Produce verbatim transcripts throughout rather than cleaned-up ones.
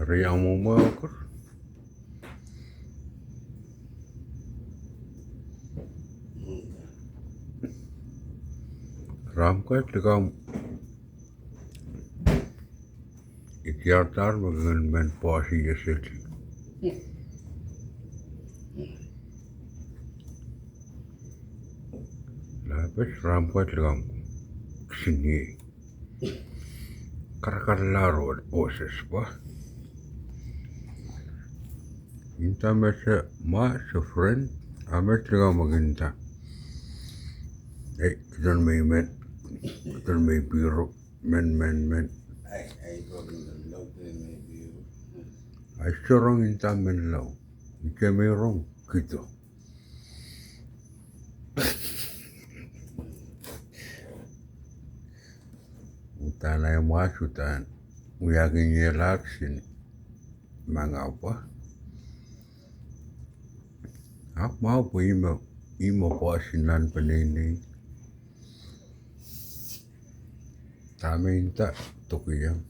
Riamwomwohkur. Rahn pwukat likamw I diaradahr me kingen men pwoasi iesel. Lapes rahn pwukat likamw kisiniei. Karakaralahr Moses pwe inda me se mwa se friend, a met likamw kin inda. Ei, kihdo me I men, kihdo me I piro. Men, men, men. Ahi, ahi, sohrong inda menlau. Ih me I rong, kihdo. Uhdahn ahi mwas uhdahn wiahkin ie lahk sin mangapwa. Ahpw mwahu pwe ih me, ih me pwoasi nan peneinei. Dahme inda dokiong.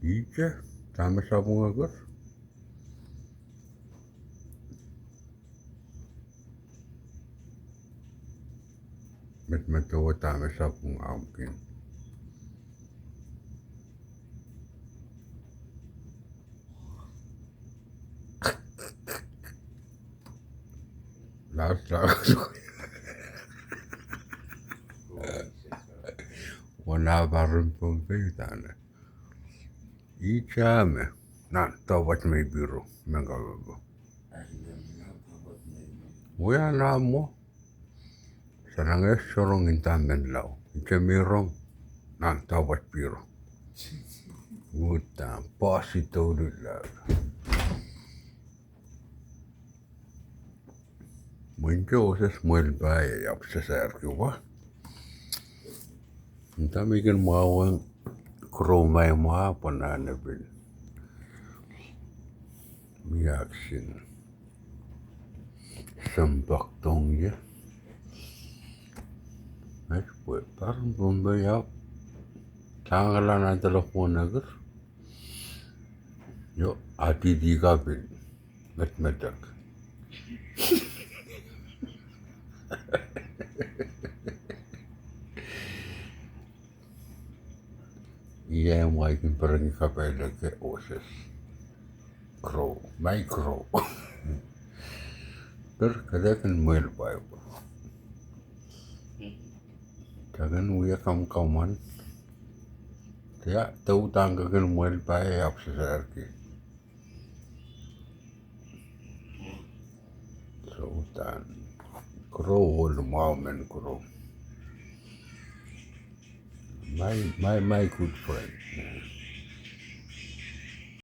Ihte, dahme sapwung eker. Medemedewe dahme sapwung ahmw kin. Las las. Wana parin Pohnpei dahme. Ih me, nan, doapat me I piro, mengkapepeh. Wia nan mwo. Saleng e sohrong inda menlau. Ih me I rong, nan, doapat piro. Uhdahn, pwoasi douluhl. Mwein Moses mwehlpai e ahpw sasairki wa. Inda me I kin mwahuweng Kuro mai mwahu pwe nan epin. Mie ahk sin. Sempwak dohng ie. Met pwe parin Pohnpei ahpw. Tangala nan telephone eker. Io, adidi kapil. Medmedek. Ie, mwahu kin perenki kapaileke Moses. Kuro, mai Kuro. Per kede kin mwehlpai. Kede kin wia kamwkamwan. Ia, dou dang kede kin mwehlpai e ahpw sasairki. So uhdahn. Kuro ohl mwahu men Kuro. My, my, my good friend.